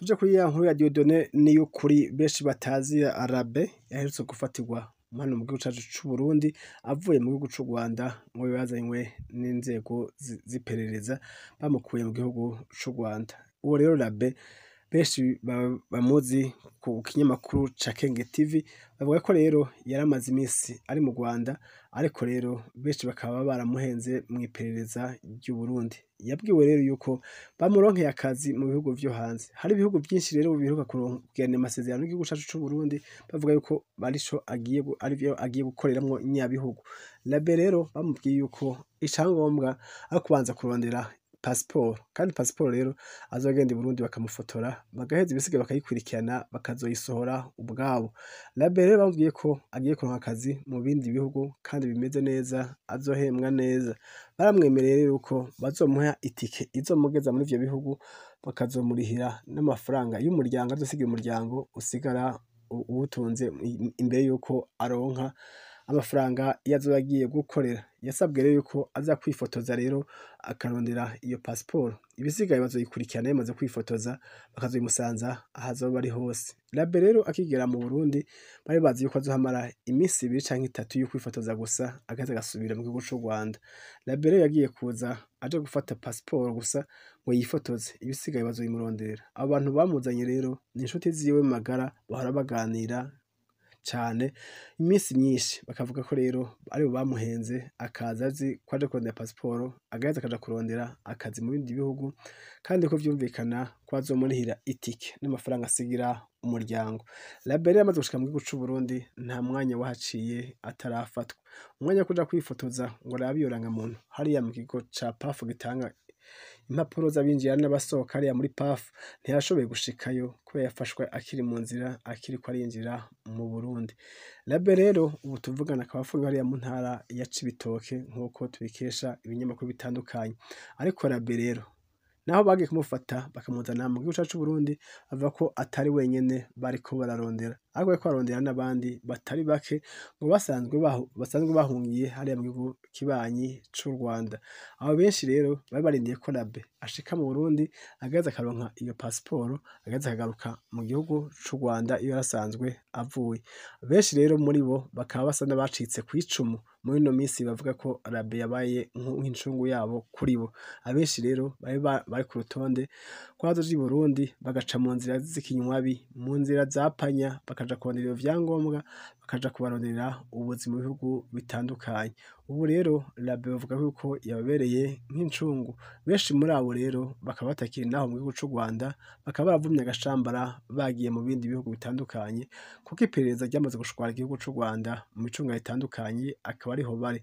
Tuje kuri ya nkuru ya Dieudonné Niyukuri benshi batazi Arabe yaherutse gufatirwa hano mu gihugu cacu c'Uburundi avuye mu gihugu c'u Rwanda, ngo bazanywe n'inzego z'iperereza bamukuye mu gihugu c'u Rwanda. Uwo rero Rabe benshi bamuzi ku kinyamakuru ca Kenge TV, bavuga ko rero yaramaze imisi ari mu Rwanda, ariko rero benshi bakaba baramuhenze mw'iperereza ry'u Burundi. Yabwiwe rero yuko bamuronkeye akazi mu bihugu vyo hanze. Hari ibihugu vyinshi rero biheruka kugirana amasezerano n'igihugu cacu c'u Burundi, bavuga yuko arico agiye arivyo agiye gukoreramwo nyabihugu. Rabe rero bamubwiye yuko icangombwa ari ukubanza kurondera pasiporo, kandi pasiporo rero azogenda i Burundi bakamufotora, bagaheza ibisigaye bakayikurikirana bakazoyisohora ubwabo. Rabe rero bamubwiye ko agiye kuronka akazi mu bindi bihugu kandi bimeze neza, azohembwa neza. Baramwemereye yuko bazomuha itike izomugeza muri ivyo bihugu, bakazomurihira n'amafaranga y'umuryango azosigira umuryango usigara uwutunze imbere yuko aronka amafaranga iyo azoba agiye gukorera. Yasabwe rero yuko aza kwifotoza rero akarondera iyo pasiporo, ibisigaye bazoyikurikirana yamaze kwifotoza bakazoyimusanza aho azoba ari hose. Rabe rero akigera mu Burundi bari bazi yuko azohamara imisi ibiri canke itatu yo kwifotoza gusa, agaheza agasubira mu gihugu c'u Rwanda. Rabe rero yagiye kuza aje gufata pasiporo gusa ngo yifotoze, ibisigaye bazoyimuronderera. Abo bantu bamuzanye rero ni inshuti ziwe magara bahora baganira cane imisi myinshi, bakavuga ko rero aribo bamuhenze akaza azi ko aje kurondera pasiporo, agaheza akaja kurondera akazi mu bindi bihugu, kandi ko vyumvikana ko bazomurihira itike n'amafaranga asigira umuryango. Rabe rero amaze gushika mu gihugu c'u Burundi nta mwanya wahaciye atarafatwa. Umwanya wo kuja kwifotoza ngo arabe iyo rangamuntu hariya mu kigo ca PAF gitanga impapuro z'abinjira n'abasohoka hariya muri PAF, ntiyashoboye gushikayo kubera yafashwe akiri mu nzira akiriko arinjira mu Burundi. Rabe rero ubu tuvugana akaba afungiwe hariya mu ntara ya Cibitoke nk'uko tubikesha ibinyamakuru bitandukanye. Ariko Rabe rero naho bagiye kumufata bakamuzana mu gihugu cacu c'Uburundi, bavuga ko atari wenyene bariko bararondera, ahubwo bariko bararondera n'abandi batari bake ngo basanzwe bahungiye hariya mu gihugu kibanyi c'u Rwanda. Abo benshi rero bari barindiye ko Rabe ashika mu Burundi agaheza akaronka iyo pasiporo, agaheza akagaruka mu gihugu c'u Rwanda iyo yarasanzwe avuye. Benshi rero muri bo bakaba basa n'abacitse kw'icumu muri ino misi, bavuga ko Rabe yabaye nk'incungu yabo kuri bo. Abenshi rero bari ku rutonde ko bazoja i Burundi bagaca mu nzira z'ikinywabi, mu nzira za panya, bakaja kurondera ivyo vyangombwa, bakaja kubaronderera ubuzi mu bihugu bitandukanye. Ubu rero Rabe bavuga yuko yababereye nk'incungu. Benshi muri abo rero bakaba batakiri naho mu gihugu c'u Rwanda, bakaba baravumye agashambara bagiye mu bindi bihugu bitandukanye, kuko iperereza ryamaze gushwara igihugu c'u Rwanda mu micungararo itandukanye, akaba ariho bari.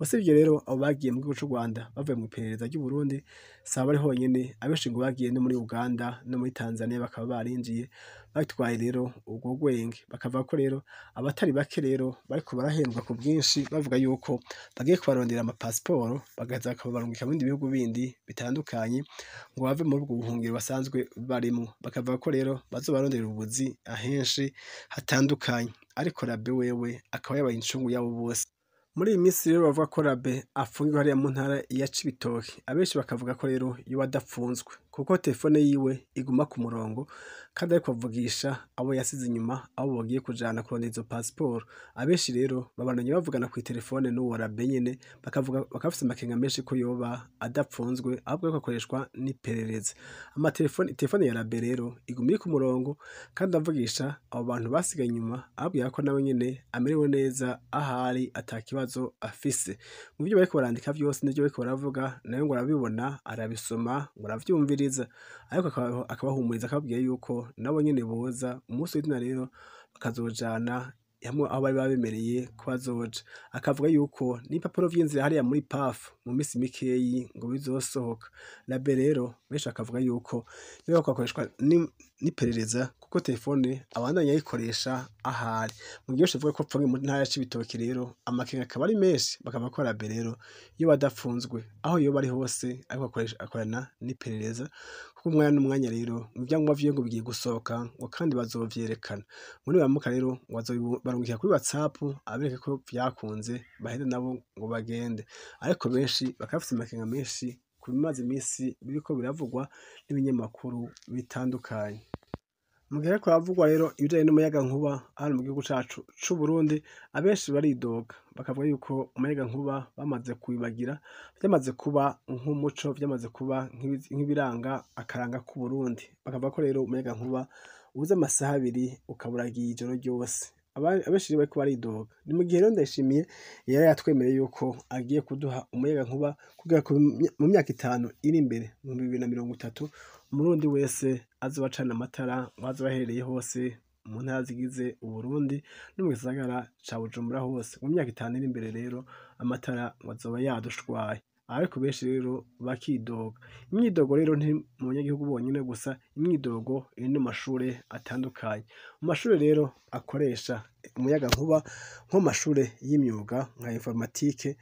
Usivye rero abo bagiye mu gihugu c'u Rwanda bavuye mw'iperereza ry'u Burundi, si abo ari honyene, abenshi ngo bagiye no muri Uganda no muri Tanzania bakaba barinjiye batwaye rero urwo rwenge. Bakavuga ko rero abatari bake rero bariko barahembwa ku bwinshi, bavuga yuko bagiye kubarondera amapasiporo bagaheza bakabarungika mu bindi bihugu bindi bitandukanye ngo bave muri ubwo buhungiro basanzwe barimwo. Bakavuga ko rero bazobarondera ubuzi ahenshi hatandukanye, ariko Rabe wewe akaba yabaye incungu yabo bose. Muri iyi misi rero bavuga ko Rabe afungiwe hariya mu ntara ya Cibitoke, abenshi bakavuga ko rero yoba adafunzwe kuko telefone yiwe iguma ku murongo, kandi ariko avugisha abo yasize inyuma, abo bagiye kujana kurondera izo pasiporo. Abenshi rero babandanya bavugana kw'itelefone n'uwo Rabe nyene, bakavuga bakaba bafise amakenga menshi ko yoba adapfunzwe, ahubwo ariko akoreshwa n'iperereza. Amatelefone, telefone ya Rabe rero iguma iri ku murongo, kandi avugisha abo bantu basigaye inyuma, ababwira ko nawe nyene amerewe neza ahari ata kibazo afise. Mu vyo bariko barandika vyose n'ivyo bariko baravuga, nawe ngo arabibona, arabisoma, ngo aravyumviriza, ariko akabahumuriza akababwira yuko nabo nyene boza umunsi w'izina rero bakazojana hamwe aho bari babemereye ko bazoja. Akavuga yuko n'ibipapuro vy'inzira hariya muri PAF mu misi mikeyi ngo bizosohoka. Rabe rero benshi bakavuga yuko yoba ariko akoreshwa n'iperereza kuko telefone abandanya ayikoresha ahari. Mu gihe benshi bavuga ko apfungiwe mu ntara ya Cibitoke rero amakenga akaba ari menshi, bakavuga ko Rabe rero yoba adafunzwe, aho yoba ari hose ariko akorana n'iperereza, kuko umwanya n'umwanya rero ivyangombwa vyiwe ngo bigiye gusohoka ngo kandi bazovyerekana. Ngo nibaramuka rero ngo bazobarungikira kuri WhatsApp abereke ko vyakunze, baheze nabo ngo bagende. Ariko benshi bakaba bafise amakenga menshi ku bimaze imisi biriko biravugwa n'ibinyamakuru bitandukanye. Mu gihe hariko haravugwa rero ibijanye n'umuyagankuba hano mu gihugu cacu c'Uburundi, abenshi baridoga bakavuga yuko umuyagankuba bamaze kuwibagira, vyamaze kuba nk'umuco, vyamaze kuba nk'ibiranga akaranga k'Uburundi. Bakavuga ko rero umuyagankuba ubuze amasaha abiri ukaba uragiye ijoro ryose. Abenshi rero bariko baridoga. Ni mu gihe rero Ndayishimiye yari yatwemereye yuko agiye kuduha umuyagankuba kugera mu myaka 5 iri imbere, mu 2030, umurundi wese azoba acana amatara, aho azoba aherereye hose mu ntara zigize Uburundi no mu gisagara ca Bujumbura hose. Mu myaka 5 iri imbere rero amatara ngo azoba yadushwaye. Ariko benshi rero bakidoga. Imyidogo rero ntiri mu banyagihugu bonyene gusa, imyidogo iri no mu mashure atandukanye. Mu mashure rero akoresha umuyagankuba, nko mu mashure y'imyuga nka informatike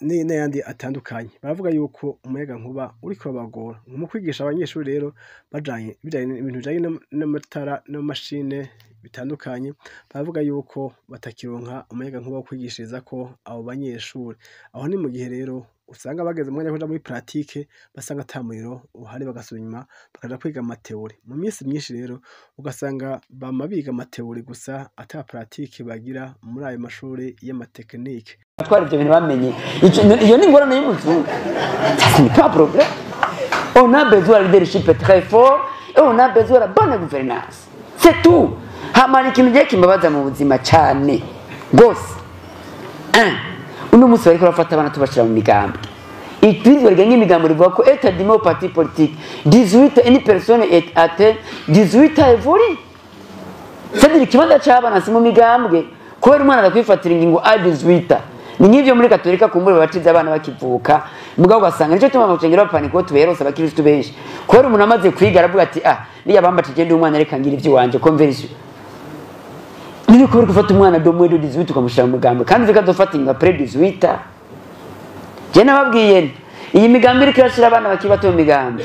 n'ayandi atandukanye, baravuga yuko umuyagankuba uriko urabagora mu kwigisha abanyeshuri. Rero bajanye ibintu bijanye n'amatara n'amamashine bitandukanye, baravuga yuko batakironka umuyagankuba wo kwigishirizako abo banyeshuri. Aho ni mu gihe rero usanga bageze mu mwanya wo kuja muri pratique, basanga ata muriro uhari, bagasubira inyuma bakaja kwiga ama théorie. Mu minsi myinshi rero ugasanga bama biga ama théorie gusa, ata pratique bagira muri ayo mashure y'ama technique. Twara ibyo bintu bamenye. Iyo ni ingorane y'umuzungu, ça ce n'est pas un problème. On a besoin de leadership très fort et on a besoin de la bonne gouvernance, c'est tout. Hamana ikintu giye kimbabaza mu buzima cyane rwose. Un, uno munsi bariko barafata abana tubashira mu migambi. Ibwirizwa rigenga imigambi rivuga ko être admis au parti politique, 18, une personne est atteint 18 ans évolue, c'est-à-dire ikibanza c'abana si mu migambwe, kubera umwana adakwifatira ingingo a 18. Ni nk'ivyo muri Katolika, kumbure babatiza abana bakivuka, mugabo ugasanga nico tuma mu cengero bapanika ko tuberose abakristu benshi, kubera umuntu amaze kwiga aravuga ati: "Ah, niya bambatije ndi umwana, reka ngira ivy'iwanje." Conversion niba kubera gufata umwana de moins de 18 ukamushira mu mugambwe, kandi uzi ko azofata ingingo après 18. Je nababwiye nti iyi migambi iriko irashira abana bakiri bato mu migambi,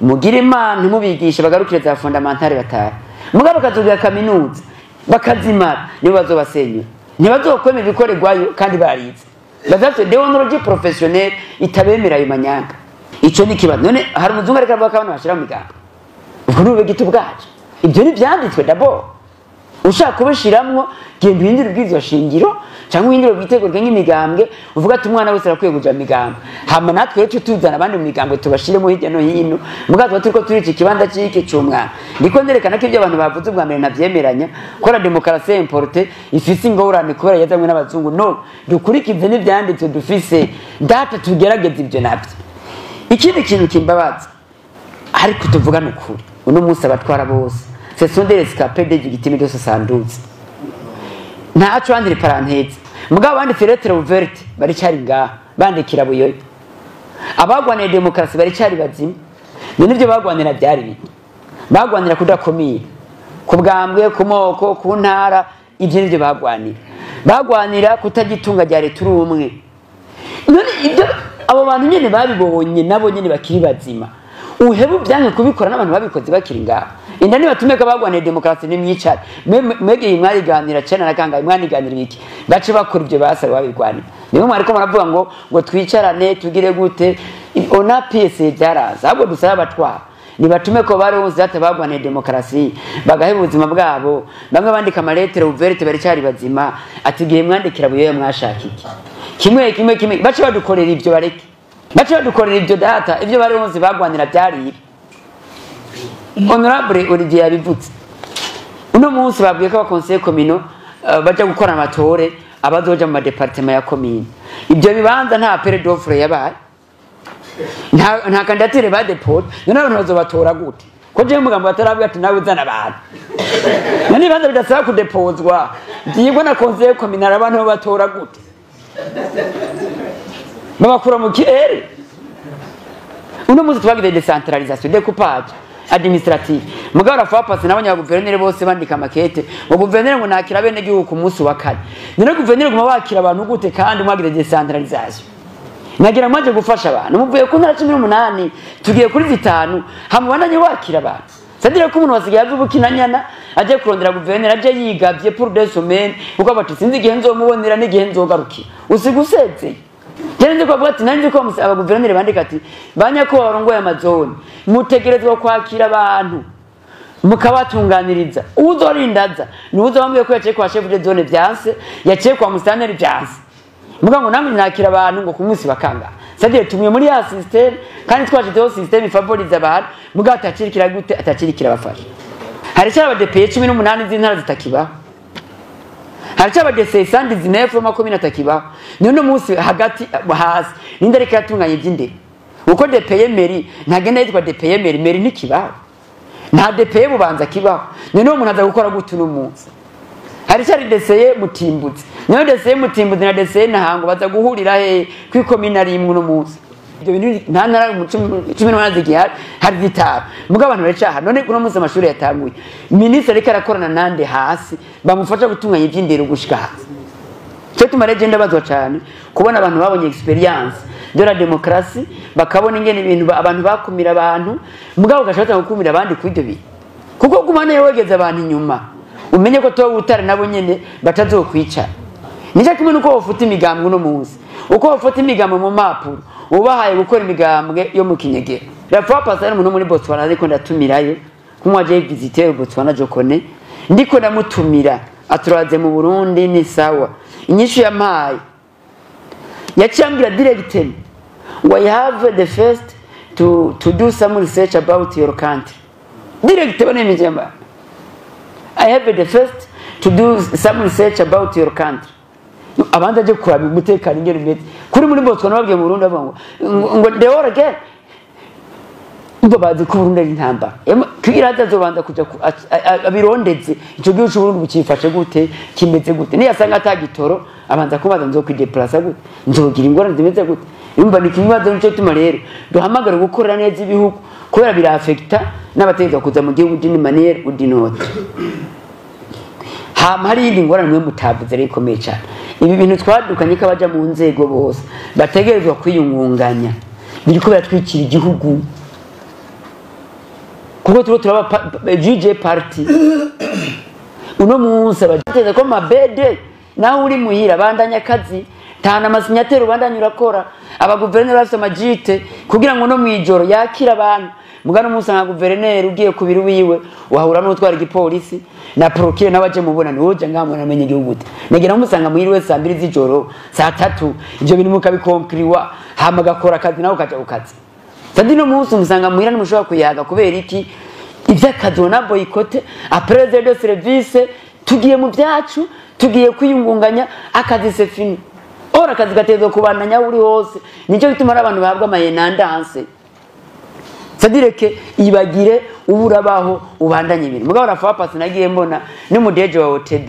mugire Imana ntimubigishe, bagarukire za fondamentale batahe, mugabo bakazogira kaminuza bakazimara, nibo bazobasenyura, ntibazokwemera ibikorerwayo kandi barize, bazafite déontologie professionnelle itabemera ayo manyanga. Ico ni ikibazo. None hari umuzungu ariko aravuga ko abana bashira mu migambi? Ubwo ni ubugito bwacu. Ibyo ntibyanditswe. D'abord ushaka kubishiramwo, genda uhindure ibwirizwa shingiro cyangwa uhindure itegeko rigenga imigambwe, uvuga ati umwana wese arakwiye kuja mu migambwe. Hama natwe rero tuzana abandi mu migambwe, tubashiremo hirya no hino, mugabo tuba turiko turica ikibanza c'iki c'umwana. Ndiko nderekana ko ibyo abantu bavuze ubwa mbere navyemeranya, ko la démocratie importée ifise ingorane kubera yazanywe n'abazungu. No dukurikize n'ivyanditswe dufise data, tugerageze ibyo navyo. Ikindi kintu kimbabaza, ariko tuvugane ukuri, uno munsi abatwara bose ce sont des rescapés des victimes de 72. Ntaco entre parenthèses, mugabo banditse lettre ouverte baricari ngaha, bandikira Buyoya. Abagwanira demokarasi baricari bazima. None ibyo bagwanira byari biki? Bagwanira kudakomira ku bwambwe, ku moko, ku ntara. Ibyo nivyo bagwanira. Bagwanira kutagitunga rya leta uri umwe. None ibyo abo bantu nyene babibonye, nabo nyene bakiri bazima, uheba ubyanke kubikora n'abantu babikoze bakiri ngaho. Inda nibatumeka bagwanira demokarasi, nimwicare mwegeye mwariganira cena na kangahe, mwaniganira iki? Bace bakora ibyo basaba babirwanira. Niyo mwariko muravuga ngo twicarane tugire gute? Ona PS byaraza. Ahubwo dusaba abatwara nibatume ko baronse data bagwanira demokarasi, bagaheba ubuzima bwabo. Bamwe bandika ama lettres ouvertes baricari bazima, ati igihe mwandikira Buyoya mwashaka iki? Kimwe kimwe kimwe. Bace badukorera ibyo, bareke bace badukorera ibyo data. Ibyo baronse bagwanira byari ibi. Honorable Olivier yabivutse. Uno munsi babwiye ko aba conseillers communaux baja gukora amatore abazoja mu ma départements ya commune. Ibyo bibanza nta appel d'offre yabaye, nta candidature ba déposé. None abantu bazobatora gute ko jewe mugambo bataravuga ati nawe uzana abantu? None ibibanza bidasaba kudepozwa, byigwa na conseil communal, abantu babatora gute? Babakura mu kirere? Uno munsi twagize décentralisation, découpage administratif, mugabo rafa passe n'abanya guverineri bose bandika makete ngo guverineri ngo nakira bene gihugu ku munsi wa kane. None guverineri guma wakira abantu gute kandi mwagize décentralisation? Nagira mwaje gufasha abantu, muvuye ku ntara 18 tugiye kuri 5, hamubandanye wakira abantu. C'est-à-dire ko umuntu wasigaye ava Bukinanyana aje kurondera guverineri, aje yigavye pour 2 semaines, kuko bati sinzi igihe nzomubonera n'igihe nzogarukira. Usiga usezeye. Jene nzi ko bavuga ati nari nzi ko abaguverineri bandika ati banyako barongoye amazone mutegerezwa kwakira abantu. Mukabatunganiriza. Uzorindaza nuzo bambwiye ko yaciye kwa chef de zone vyanse, yaciye kwa musitanteri vyanse, muga ngo namwe nakira abantu ngo ku munsi bakanga. C'est-à-dire tumwe muri ya système, kandi twashizeho système ifavoriza abantu, muga atacirikira gute, atacirikira abafasha. Hari cyaba DPE 18 z'intara zitakibaho, hari cyaba DC 119 makomine atakibaho. None munsi hagati hasi ninde ariko yatunganya iby'indero? Uko DPE mairie ntagenda yitwa DPE mairie, mairie ntikibaho, nta DPE Bubanza kibaho. None umuntu aza gukora gute uno munsi? Hari cyari DCE Mutimbutse, none DCE Mutimbutse na DCE Ntahango baza guhurira he kwikomina rimwe uno munsi? Ibyo bintu nta ntara 18 zigihari, hari zitanu, muga abantu baracaha. None uno munsi amashuri yatanguye, minisitiri ariko arakorana nande hasi bamufasha gutunganya iby'indero gushika hasi? Cyo tuma rero ndabazwa cyane kubona abantu babonye expérience de la démocratie, bakabona ingene ibintu abantu bakumira abantu, mugabo gashobora gukumira abandi kuri ibyo bintu, kuko gumana wegeze abantu inyuma, umenye ko toba utari nabo nyene batazokwicara. Nicyo kimwe nuko wofuta imigambwe uno munsi, uko wofuta imigambwe mu mpapuro, ubahaye gukora imigambwe yo mu kinyegera. La fois passée umuntu muri Botswana ariko ndatumirayo, kumwe aje visiter Botswana, je connais, ndiko ndamutumira aturaze mu Burundi, ni sawa. Inyishu yampaye yaciye ambwira directement ngo "I have the first to do some research about your country." Direct bane mba "I have the first to do some research about your country." Abandi aje kuraba umutekano ingene umeze kuri muri Botswana, babwiye mu Burundi bavuga ngo the war again. Ubwo bazi ko Burundi ari intambara kugira atazobanza kuja abirondeze ico gihugu c'Uburundi bukifashe gute, kimeze gute. Niyasanga atagitoro, abanza kubaza: nzokwideplasa gute, nzogira ingorane zimeze gute? Yumva ni ikibazo. Nico gituma rero duhamagara gukorera neza ibihugu, kubera birafekta n'abategeka kuza mu gihugu d'une manière ou d'une autre. Hama hari iyindi ngorane mwe mutavuze rero ikomeye cyane: ibi bintu twadukanye ko abaja mu nzego bose bategerezwa kwiyungunganya, biriko biratwikira igihugu, kuko turiko turaba juge partie. Uno munsi abateza ko mabede nawe uri muhira, bandanya akazi, tana amasinyateri, ubandanya urakora. Abaguverineri bafise amajite kugira ngo no mwijoro yakire abantu. Mugano umunsi nka guverineri ugiye ku biro wiwe wahura n'utwara igipolisi na procureur nawe aje mubona woja ngaha namenye igihugu gute? Negera musanga muhira saa 2 z'ijoro, saa 3, ivyo bintu mukabikonkriwa, hama gakora akazi nawe ukaja ku kazi. Sadi no munsi umusanga muhira ntimushobora kuyaga. Kubera iki? Ivy'akazi na boycott après de service, tugiye mu byacu, tugiye kwiyungunganya, akazi c'est fini. Ora akazi gategerezwa kubandanya aho uri hose. Nicyo gituma ari abantu bahabwa ama intendances, c'est-à-dire que ibagire ubu urabaho ubandanye ibintu. Mugabo rafa pasi nagiye mbona n'umudeje wa OTB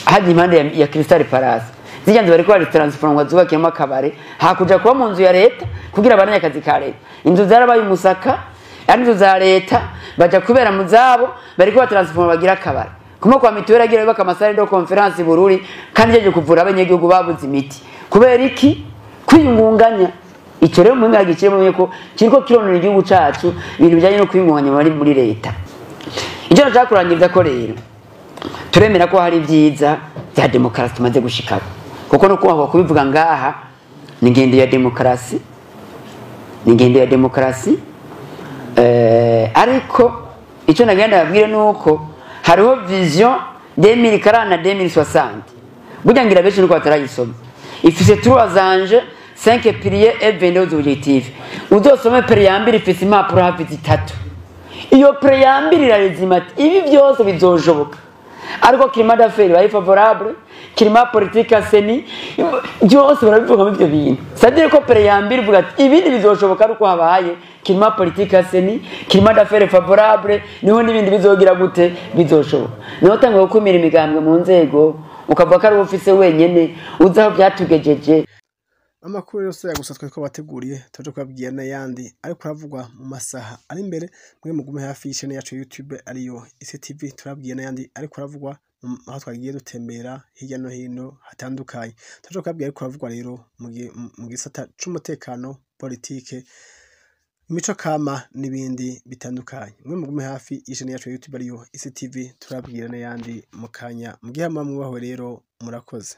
hajya impande ya Crystal Palace, zijya nzu bariko bari transform ngo zubakiyemo akabare, hakuja kuba mu nzu ya leta kugira abandanye akazi ka leta. Inzu zarabaye umusaka, ari inzu za leta, baja kubera mu zabo, bariko batransforma bagira akabare kumwe kwa mituweli, agira bubaka ama salles de conférence Bururi, kandi jeje kuvura abanyagihugu babuze imiti. Kubera iki? Kwiyungunganya. Icyo rero mwe mwagikiremo ko kiriko kironona igihugu cacu, ibintu bijanye no kwiyungunganya muri leta. Icyo nashaka kurangiriza ko rero, turemera ko hari ibyiza bya demokarasi tumaze gushikako, kuko no kubaho kubivuga ngaha ni ingendo ya demokarasi, ni ingendo ya demokarasi. Ariko icyo nagenda babwire ni uko hariho vision 2040 na 2060. Burya ngira benshi nuko batarayisoma. Ifise trois enjeux, 5 piliers et 22 objectifs. Uzosome préambule, ifise impapuro hafi 3. Iyo préambule irarezima ati ibi byose bizoshoboka ariko climat d'affaires bari favorable, climat politique assaini, byose barabivuga muri ibyo bintu. C'est-à-dire ko préambule ivuga ati ibindi bizoshoboka ariko habaye climat politique assaini, climat d'affaires favorable, niho n'ibindi bizogira gute, bizoshoboka. Niho tanga gukumira imigambwe mu nzego, ukavuga ko ari ufise wenyene uzi aho byatugejeje. Amakuru yose ya gusa twari twabateguriye, tuje kubabwira n'ayandi ariko aravugwa mu masaha ari imbere. Mwe mugume hafi y'ishene yacu ya YouTube ariyo ICTV, turababwira n'ayandi ariko aravugwa aho twagiye dutembera hirya no hino hatandukanye. Tuje kubabwira ariko aravugwa rero mu gisata c'umutekano, politike, imico kama n'ibindi bitandukanye. Mwe mugume hafi y'ishene yacu ya YouTube ariyo ICTV, turababwira n'ayandi mu kanya. Mugihe mwubahwe rero, murakoze.